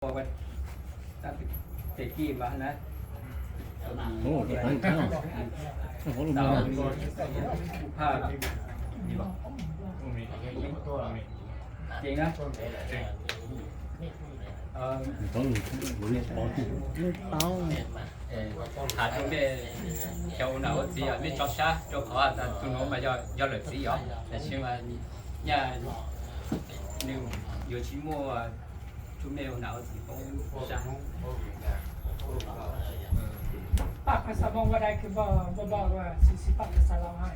Ua tab tes kij mas na. Ua tab tes kij mas na. Ces na, thaum nej cov ua nam ua txiv os, nej tso sab rau qhov tus nuav mas yog lawm txiv os, tab sis mas nyaj nws yuav tsis muaj tus me ua nam ua txiv poob sab. Paj Pha Xas Moos ua dai kws npog npog npog ua txiv xis Paj Pha Xas Laus hais.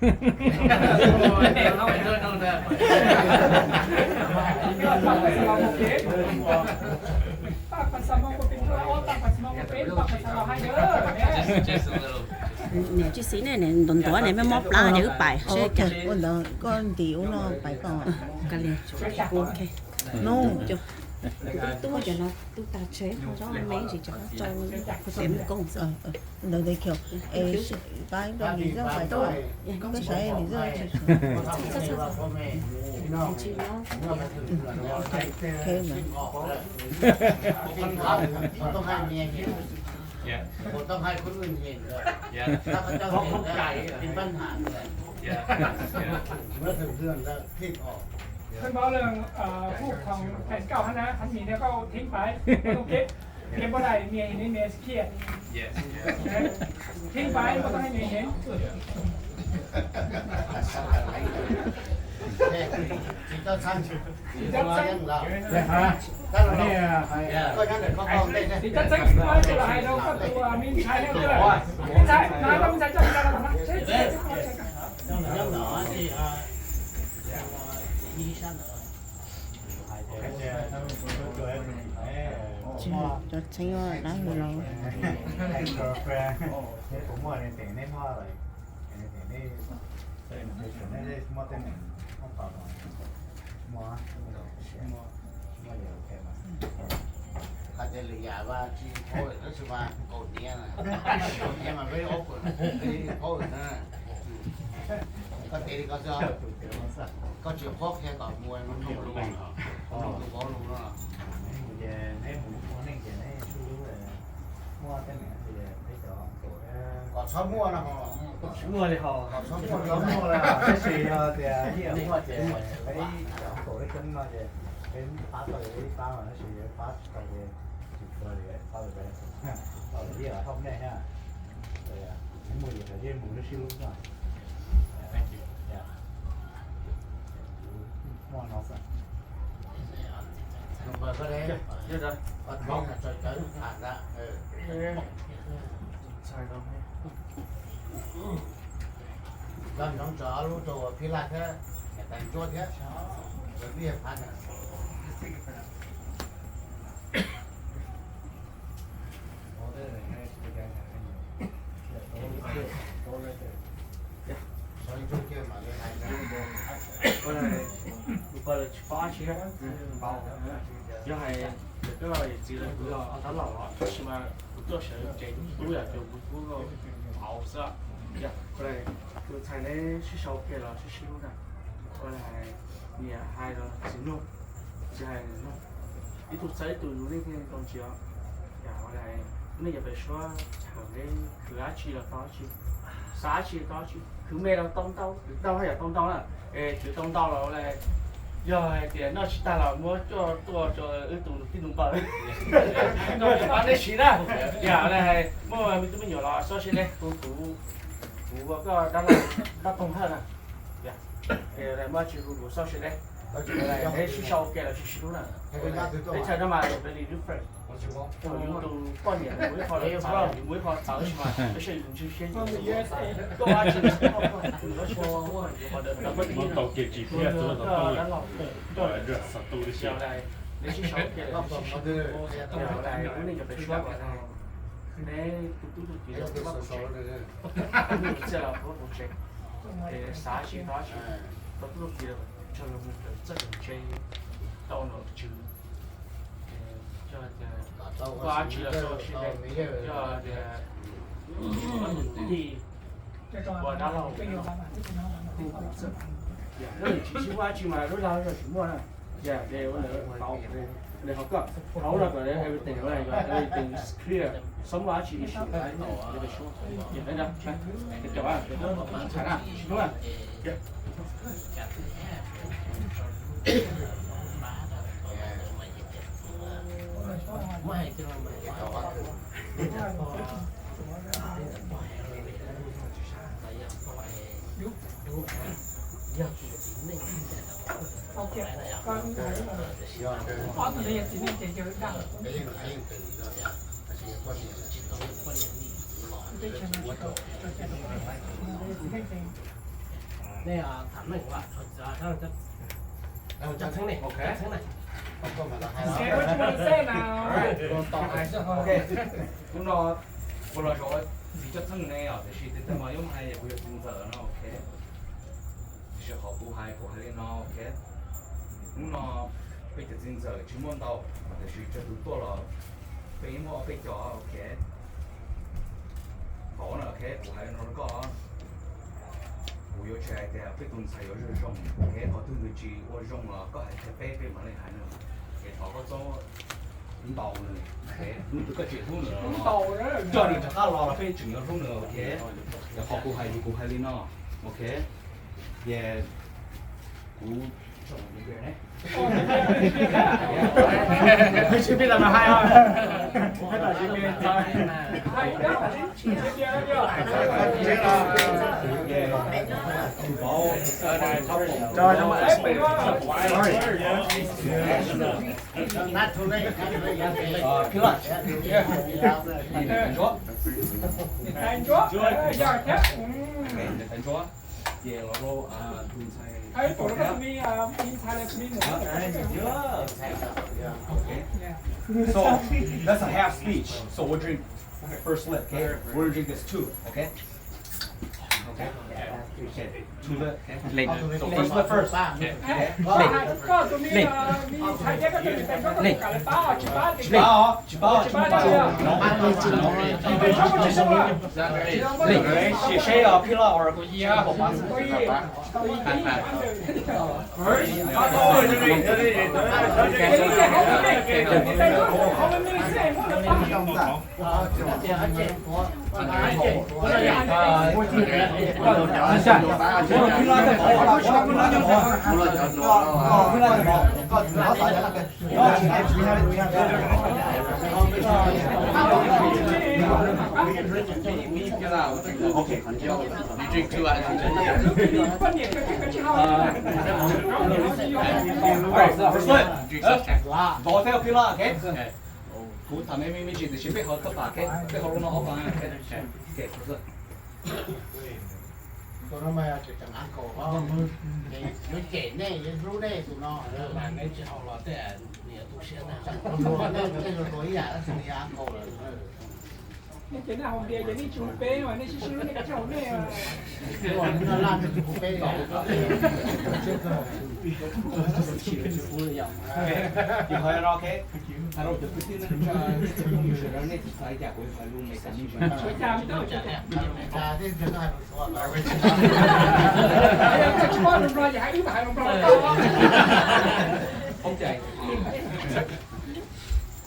Paj Pha Xas Moos ua peb, Paj Pha Xas Moos ua peb, Paj Pha Xas Laus hais. Niam tsis xis ne, ntuav ntuav ne, me mob plab ces wb pais. Ua ntawd koj ntim ub no pais koj. Ka li. No. Kuv tub cov no tub tag tsheb ho zob me ntsis cov rau tes mus koom xwb. Ntawd tes kiag es pab rau nim zoj pais tuaj, koj saib nim zoj tsis Thông báo là, à, khu phòng thành cao hơn á, thành nhìn theo cậu thính phải, không kết. Game bao đài mìa hình mìa kia. Thính phải có thể mìa hình. Chỉ có sáng. Chỉ có sáng. Chỉ có sáng, có thể là hài lòng các tụi, à, Minh Thái theo dõi. Minh Thái, nói Minh Thái cho mình ra là. Nhóm đó thì, à, Cov txheeb dab hwv los. Hais tias lwm yam mas tsis paub lawm tab sis mas kaum hniav, kaum hniav mas peb ob peb paub lawm na. Koj tias li koj xwb, koj tsis paub qhia kom mus mloog lus, mloog tus paub lus no. Ces neb mus ua neej ces neb muaj tej me, kom txhob muaj no ho. Tsis muaj li ho, kom txhob muaj, txhob muaj li. Tab sis yog tias peb cov kaum ib coob no ces peb pab tau ib pab, tab sis pab tsis tau ces tsis tau li, pab lawm, pab lawm, pab lawm, hauj nej na. Mus yim qhov yeej mus lub sib hlub no. Muaj no xwb. Los ntsoov tso ob lub rau Phib Laj thiab niam tais Ntsuab thiab, lawv twb yog phab ntawd. Tus poj tsis paub dab tsi, yog hais tias koj yawm txiv lawv kuv yog dab laug los tab sis mas kuv tuaj sawv tsev tub yam ces kuv tub los pauv xwb. Tus ntxhais neb sib sau kiag los sib sib hlub na. Ua li hais niam hais los txiv mloog, txiv hais niam mloog. Ib tug txawb ib tug yus nej thiaj tau ntsia. Yam ua li hais nej cov pem suab txhawm neb khwv dab tsi los tau dab tsi, xav dab tsi tau dab tsi, khwv me los tau ntau, khwv ntau haj yam tau ntau na. Es khwv tau ntau los ua li, yog hais tias noj tsis tag los muab coj tuaj rau wb tus tij nus npaws, noj tsis tag neb siv na. Yam ua li hais muaj me tub me nyuam los txhob siab deb, kuv, kuv ua koj dab laug, dab toog thawj na. Muaj dab tsi hu kuv txhob siab deb, neb sib sau kiag los sib sib hlub na. Teb chaws no mas very different. Yus tus poj niam mus ib qho los txawv, yus mus ib qho txawv, tab sis mas tab sis yus ntswj siab yus koj dab tsi, yus qhov ntawd tau kiag tsis thiab, dab laug, neb sib sau kiag los sib sib hlub, nej cov pem suab, neb tus tub tus kiv los pab kuv tsev, txiv los pab kuv tsev, xav tsis tau tsis, tau tub tub kiv los txog los mus txawj tsev, tau nom tswv, yog tias koj dab tsi los txhob siab deb, yog tias koj tus tij ua dab laug, yog tsis sib ua dab tsi mas lub lag luam tsis muaj na. Yam li ua lawv pauv kuv li, They have got. Thov los kom everything right, everything is clear. Xob los tsis issue. Nej tham meej, cov txheeb ne, cov txheeb ne. What you wanna say now? Hnub no kuv los zov txiv coj txheej ne os, tiam sis tej tag mas yuav mus hais kuv yog txiv ntxawm no, ok. Tiam sis qhov kuv hais kuv hais li no, ok. Hnub no peb cov txiv ntxawm tsis muaj ntau, tiam sis txhua tus tuaj los peb muaj ob peb co, ok. Vauv na, ok, kuv hais li no rau koj. Kuv yuav tsum hais tias peb tus ntxhais yuav zoo zoo, ok, qhov twg nws tsis ua zoo los koj hais qhia peb, peb mam li hais nws. Es thov koj txhob ntau nws, hnub twg koj tsis hlub nws los coj nws rov qab los los peb tseem yuav hlub nws, ok. Yog qhov kuv hais, kuv hais li no, ok. Yes, kuv So that's a half speech. So we'll drink first sip, okay? We're gonna drink this too, okay? Okay. Okay. Two lip, okay? So first lip first. Okay. Tsis pab os, tsis pab os, tsis pab os. Sim saib os, Philip or Okay. First lip. Vauv thiab Philip, okay? Kuv tham me me me ntsis tiam sis peb ho thaj pam, okay? Peb ho lub no ob pam, okay? Okay, first lip. Tus no mas yog tseem uncle, yuav cem nej, yuav hlub nej tus no, mas nej tsis haus los tej niam tu siab ntag. Luag luag ib yam tab sis nws yog uncle lawm. Nej ces nej haus npias ces nej tsis hu peb mas nej sib sib hlub nej kav tsij haus nej. Hais rau cov kwv tij neej tsa, nej tsis xav li cas kuv hais lus Meskas me ntsis.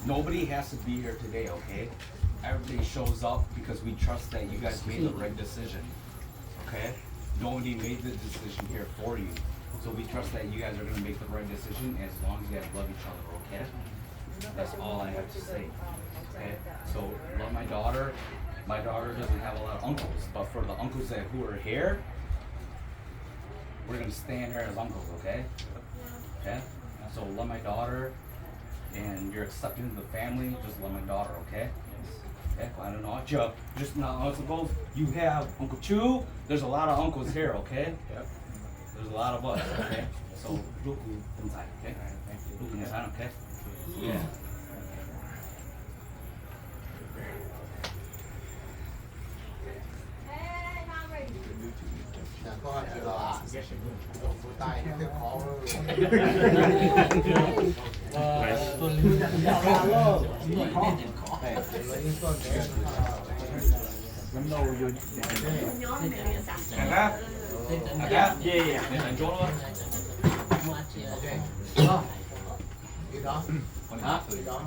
Nobody has to be here today, okay? Everybody shows up because we trust that you guys made the right decision, okay? Nobody made the decision here for you. So we trust that you guys are going to make the right decision as long as you guys love each other, okay? That's all I have to say. Okay? So love my daughter. My daughter doesn't have a lot of uncles, but for the uncles that who are here, we're gonna stand here as uncles, okay? Okay? So love my daughter, and you're accepted into the family. Just love my daughter, okay? Okay? Well, I don't know. Just, just not uncles. You have Uncle Chu. There's a lot of uncles here, okay? There's a lot of us, okay? So, hlub kuv tus ntxhais, okay? Hlub kuv tus ntxhais, okay? Yeah. You done? Huh? You done?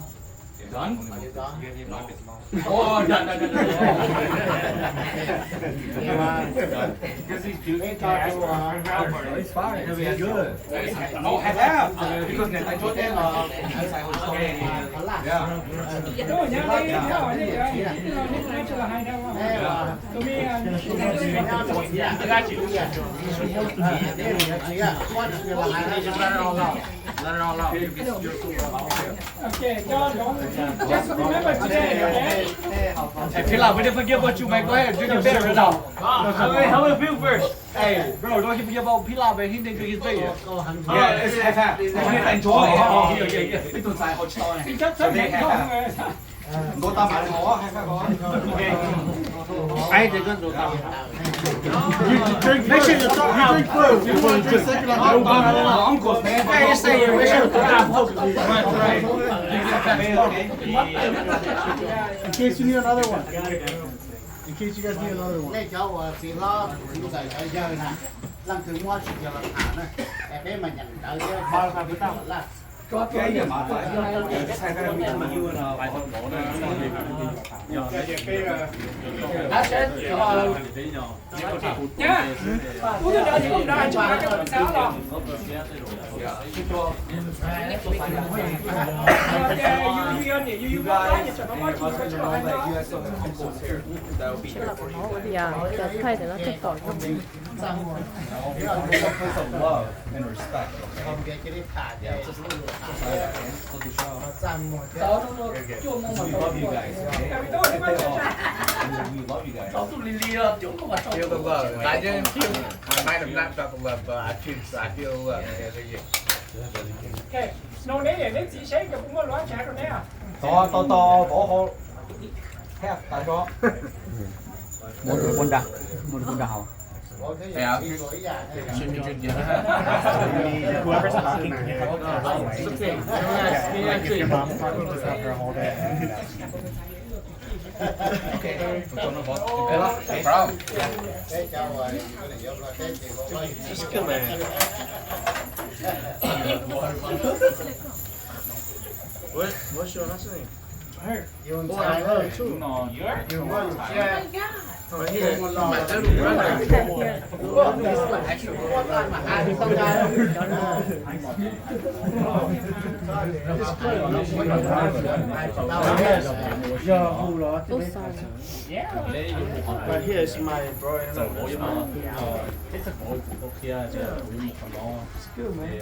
You done? Are you done? No. Oh, done, done, done, done. Done. Because he's doing. It's fine. It's good. No, I have. Because I told them, uh, yeah. Okay, John, don't, just remember today, okay? Hey, Philip, we didn't forget about you, my boy. Do you better now? How do you feel first? Hey, bro, don't you forget about Philip, man. He didn't do his thing yet. Yeah, it's half half. Only enjoy it. Oh, yeah, yeah, yeah. Ib tug ntxhais hauv tsis tau ne. Nkaus tau mas hauv, hais hauv. Ai, drink first. You drink first. You want to drink second after the uncles, man. Yeah, you say you make sure the uncles. Right, right. In case you need another one. In case you guys need another one. Nej cov uas txiv hlob ntxawm cov yawg na, leej twg muab tsis cia los tham na, es peb mas nyeem ntawv thiab laj. Ua cas thaij tias no txog tom. Tau, tau, tau, vauv hauv. Muab nws pov nra, muab nws pov nra hauv. Whoever's talking, can you help them? Like, if your mom talking, just have her hold it. Okay. No problem. Just come here. What? What's your last name? Yus ntxhais too. Yus muaj yus siab. But here is my brother. Good, man.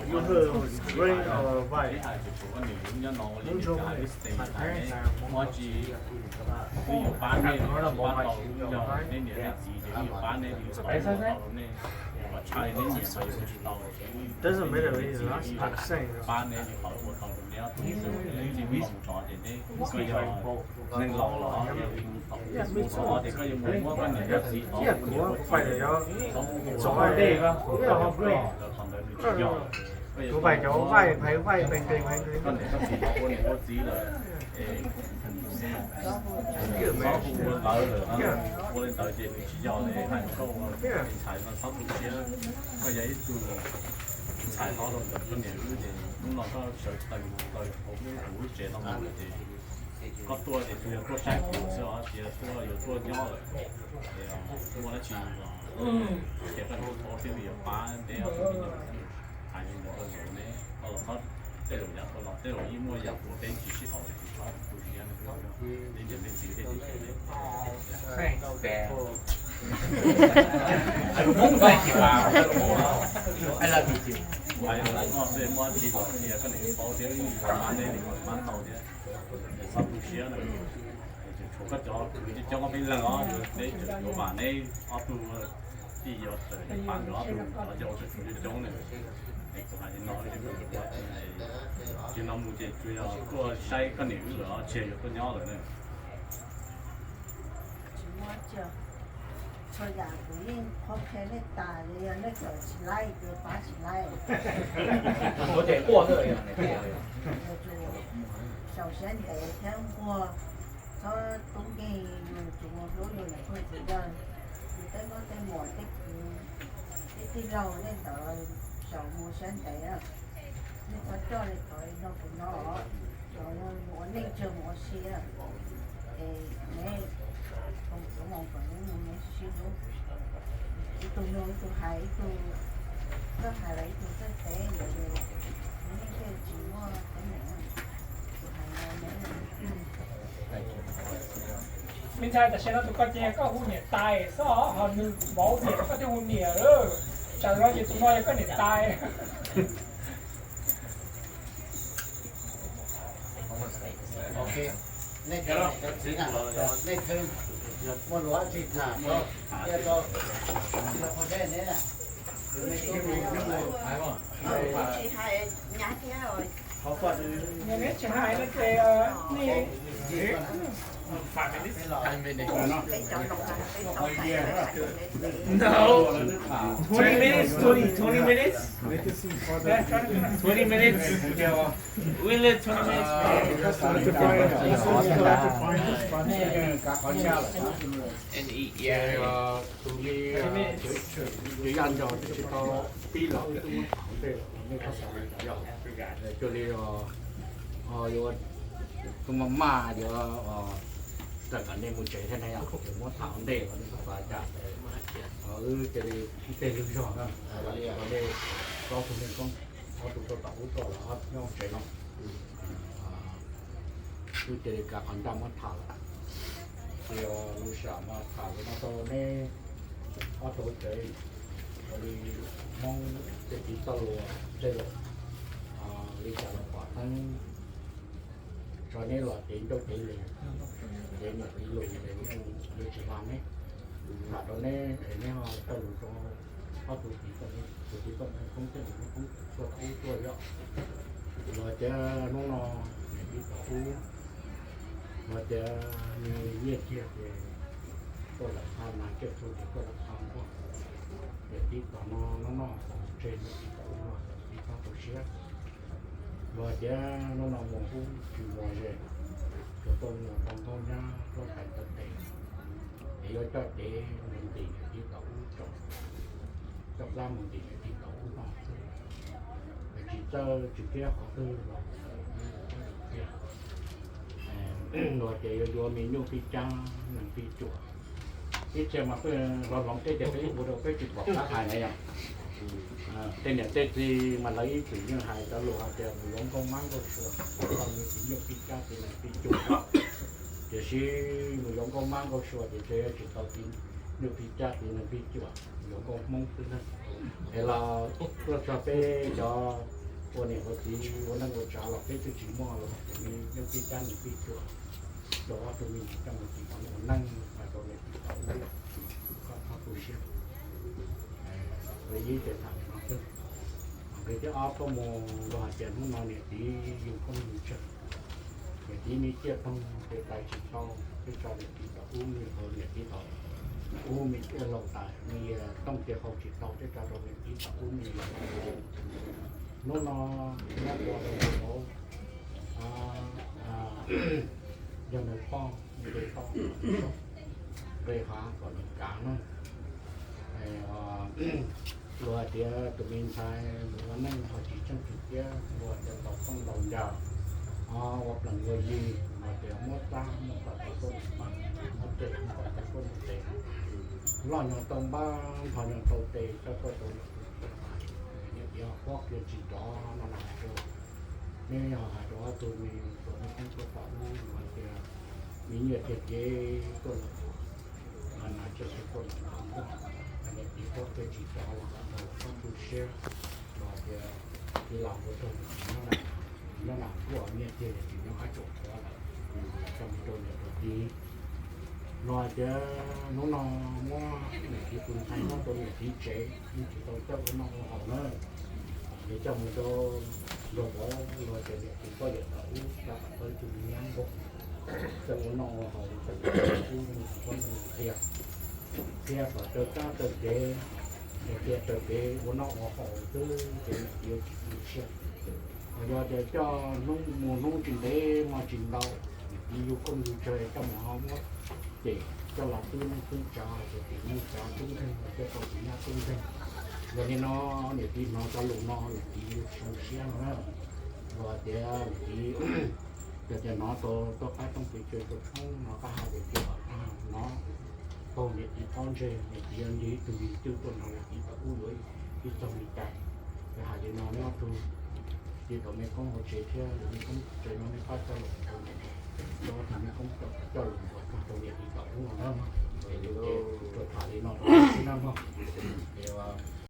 You who, rain or white? Who's over there? My parents are, I don't know, my, my parents. Yeah. Doesn't matter, really, that's what I'm saying. Neeg laus los mus tod ces koj yuav mus muab koj niam koj txiv tod, kuv pais tod, tod, kuv pais cov vaij, phais vaij, phais nqes, phais nqes. Koj niam koj txiv tod ua niam ua txiv lawm, txhob hu ua ntawd lawm, ua li ntawd ces nws tsis yog li. Hais koj ua ntxhais no txhob tu siab, koj yog ib tug ntxhais hlob rau ntawm koj niam wb ces hnub no koj sawv tawm plaws hauv kuv lub tsev no mus lawm ces koj tuaj ces tsuas yog tuaj saib kuv xwb os, tsis yog tuaj yuav tuaj nyob lawm. Muaj dab tsi los qhia koj niam paub thiab, yuav pab neb ob tug me nyuam. Hais li ntawd rau zaum neb, koj los txhob, tej zaum yav tag los tej zaum yeej muaj yam uas peb tsis sib haum ces txhob tu siab, neb niam neb txiv thiaj li Hais li ntawd koj xwb, muaj dab tsi los qhia koj niam paub thiab, pab neb li pab tau thiab. Txhob tu siab na. Tshuav koj cov kwv coob coob ob peb leeg os, neb yuav vam neb ob tug tij yuav tawm pab nkawd ob tug, cov ua tsum coob coob na. Kuv hais li no, tsis no mus ces tsuas yog tuaj saib koj niam wb lawm os, tsis yog yuav tuaj nyob lawm na. Txhua yam kuv yeej qhuab qhia nej tas li, yog nej kawm tsis laib ces pab tsis laib. Yuav tsum xyaum siab ntev thiab nquag, txhob tub nkeeg, yus tsis mus hlub yus niam pog txiv yawg, yus tej muam tej kwv, tej tij laug tej ntawd, xyaum mus siab ntev. Nej txhob coj li qhov no kuv no, mus ua neej tsawg mus ua si, es neb, kuv mus kom neb mus neb sib hlub, ib tug nug ib tug hais, ib tug txawj hais los ib tug txawj teb, neb tej tsis muaj teeb meem, kuv hais no neb. Me ntxhais, tam sim no tus ko ces yog koj hu niam tais xwb, ho nws vauv niam koj thiaj hu niam lawm, tsam no ces tus no yog koj niam tais. Neb tsis hais no ces, no, twenty minutes, twenty, twenty minutes. Twenty minutes. We live twenty minutes. Tus me, tus yaj ncaus twb tsis tau pib los twb muab tham ntej los nej txhob xav li cas yog. Cuag li yuav tus maj maj yuav tawm kom nej mus tsev thiab ne yom, ces muab tham ua ntej los nej txhob xav li cas. Wb cia li ib teg lwg zog na, nej plaub tug me koob, ob tug tuaj tom ub tuaj los ob nyob tsev no. Wb cia li kav qhov ncaj muab tham lawm. Ces lus sam mas tham lus no rau neb ob tug tsev, raws li Hmoob tej tiv txoj lus tej lus, li cas los pom teeb, tso neb los cev ncauj cev lus, cev niam cev lus es yuav tsis hla neb. Tham rau neb es neb ho coj lus rau ob tug tiv txoj, tus tiv txoj me koob thiab tus me koob tuaj tom ub tuaj yom. Los tias hnub no niam tij tom ub, los tias nws nyiaj kiag ces tuaj lawm, hab nas tsiaj txhu ces tuaj lawm hab nkuaj. Niam tij tom no noj noj tom tseg, niam tij tom ub los tom txiv txhob tu siab. Los tias hnub no mus hub tsis mus ze, tsuas tuaj mus tau nkaug nyab tuaj tais taw tes, es yuav coj cev mus ntim niam tij tom ub tso, coj plab mus ntim niam tij tom ub no xwb. Tsis txawj tsis kiab qhov twg los txawm kiag. Los ces yuav yuav me nyuj pij cab nees pij cuam. Ib txhia mas peb hloov hloov teb ces peb ua rau peb tsis pom qab hais na yom. Tej niam tej txiv mas lawv ib txwm yeej hais cov lus hais tias mus yuav nkauj mab nkauj sua, tau me txiv nyuj pij cab txiv nees pij cuam. Tiam sis mus yuav nkauj mab nkauj sua ces tsis tau txiv nyuj pij cab txiv nees pij cuam, yuav nkauj Hmoob xwb na. Es los tuaj txog peb cov ua niam ua txiv ua neej ua tsav los peb twb tsis muaj los me nyuj pij cab nees pij cuam rau ob tug me ntsis coj mus txiv tom ub ua neej, hais rau niam tij tom ub, koj txhob tu siab. Ib ces tham li no xwb. Nqe thib ob, koj mus los hais tias hnub no niam tij yug koob yug tseg, niam tij me ciaj toog ces tais tsis tau, thiaj tso niam tij tom ub me, niam tij tom ub me ciaj laus tas, me tooj ces haus tsis tau, thiaj tso rau niam tij tom ub me laus. Hnub no nyob ua rau nraud, yog nws poj nqe toj, nqe hav kom nws kav na. Luag hais tias tus me ntxhais mus ua neej ho tsis tsheej tsis siab, luag hais tias ntaus tooj ntaus ncas, ua plees ua yi, luag hais tias muab plab muab kom tau tuaj mus plab, muab tes muab kom tau tuaj mus tes, loj nyoog tau npab, nthos nyoog tau tes, txawj tuaj tau niam tij, niam tij ho pob kiag tsis rov no na. Neb ho hais rau ob tug me tub me koob tuaj tom ub, luag hais tias me nyiaj tiag tiag tuaj lawm, nas tsiaj txhu tuaj lawm, niam tij pob kiag tsis rov los tau txhob tu siab, luag hais tias tij laug ua tug tsis nyob na, tsis nyob na, kuj nyiaj tiag tsis nyob qab tsuas qhuav lawm, coj mus rau niam rau txiv. Luag hais tias hnub no muab niam tij tus ntxhais muab rau niam tij tsev, yeej tsis tau coj ua noj ua haus na. Ces coj mus rau nraug vauv, luag tias niam tij poj yawm tom ub, rau tom tawb tus me nyab nkaus, coj ua noj ua haus, coj mus rau ub, mus rau ub, mus qhia. thiab kom raws kab raws kev, thiab raws kev ua noj ua haus xwb ces niam txiv yuav tsis tu siab. Yog tias coj hnub mus hnub tsis ntev hmo tsis ntau, niam txiv yug koob yug tsawg coj mus ho muab cem coj los twb neej twb tsav, ces txiv neej tsav tub nkeeg los coj tau txiv nyab tub nkeeg. Yog li no niam txiv hnov cov lus no niam txiv yuav tsis zoo siab no na. Yog tias niam txiv, yog tias hnov tau tuaj qab rooj pes tsawg tau tshoob no qab hais tias cia kom tag no, taug niam txiv pob ntseg, niam txiv yuav nce ib tug me cwj tuaj nrog niam txiv thaum ub yuav ib txog me cai. Ces hais li no neb ob tug, cia tau me koob hauv tsev thiab yog me koob tsev no nej pab coj lus rau niam, rau thaum me koob coj lus kom tag rau niam txiv thaum ub no na. Ces tsuas tham li no rau nej xwb na mog. Ces